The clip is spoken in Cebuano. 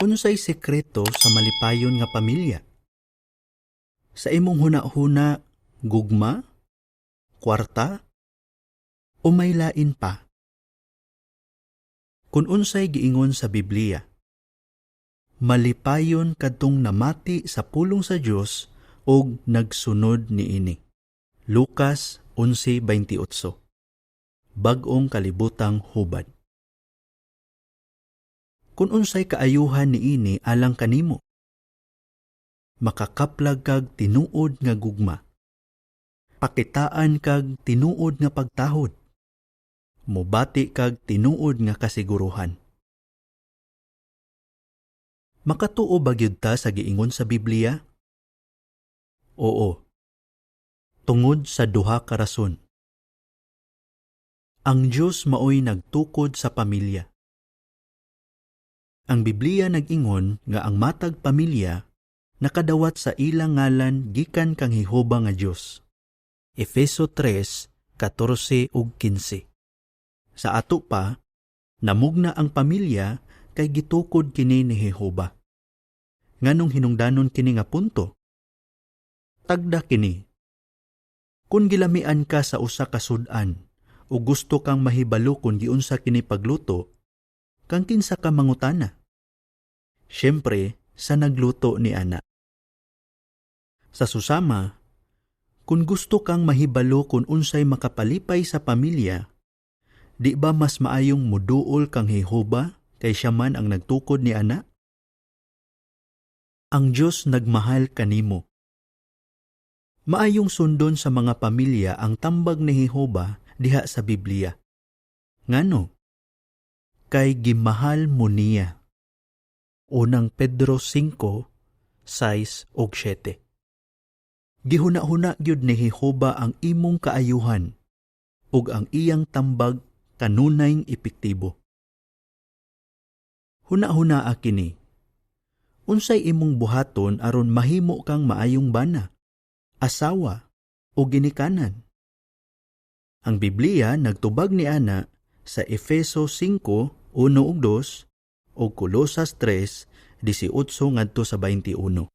Unsay sekreto sa malipayon nga pamilya? Sa imong huna-huna, gugma, kwarta, o may lain pa? Kung unsay giingon sa Biblia, malipayon kadtong namati sa pulong sa Dios ug nagsunod niini. Lucas 11:28. Bag-ong Kalibutang Hubad. Kung unsay kaayuhan niini alang kanimo? Makakaplag kag tinuod nga gugma. Pakitaan kag tinuod nga pagtahod. Mobati kag tinuod nga kasiguruhan. Makatuo ba gyud ta sa giingon sa Biblia? Oo. Tungod sa duha ka rason. Ang Dios maoy nagtukod sa pamilya. Ang Biblia nag-ingon nga ang matag pamilya nakadawat sa ilang ngalan gikan kang Jehova nga Dios. Efeso 3:14 ug 15. Sa ato pa, namugna ang pamilya kay gitukod kini ni Jehova. Nganong hinungdanon kini nga punto? Tagda kini. Kung gilamian ka sa usa ka sud-an o gusto kang mahibalo kung giunsa kini pagluto, kang kinsa ka mangutana? Siyempre, sa nagluto ni ana. Sa susama, kung gusto kang mahibalo kung unsay makapalipay sa pamilya, di ba mas maayong muduol kang Jehova kay siya man ang nagtukod ni ana? Ang Dios nagmahal kanimo. Maayong sundon sa mga pamilya ang tambag ni Jehova diha sa Biblia. Ngano? Kay gimahal mo niya. Unang Pedro 5, 6 ug 7. Gihuna-huna gyud ni Jehova ang imong kaayuhan ug ang iyang tambag kanunayng epektibo. Huna-hunaa kini. Unsay imong buhaton aron mahimo kang maayong bana, asawa o ginikanan? Ang Biblia nagtubag ni ana sa Efeso 5:1 ug 2 o Kolosas 3:18 ngadto sa 21.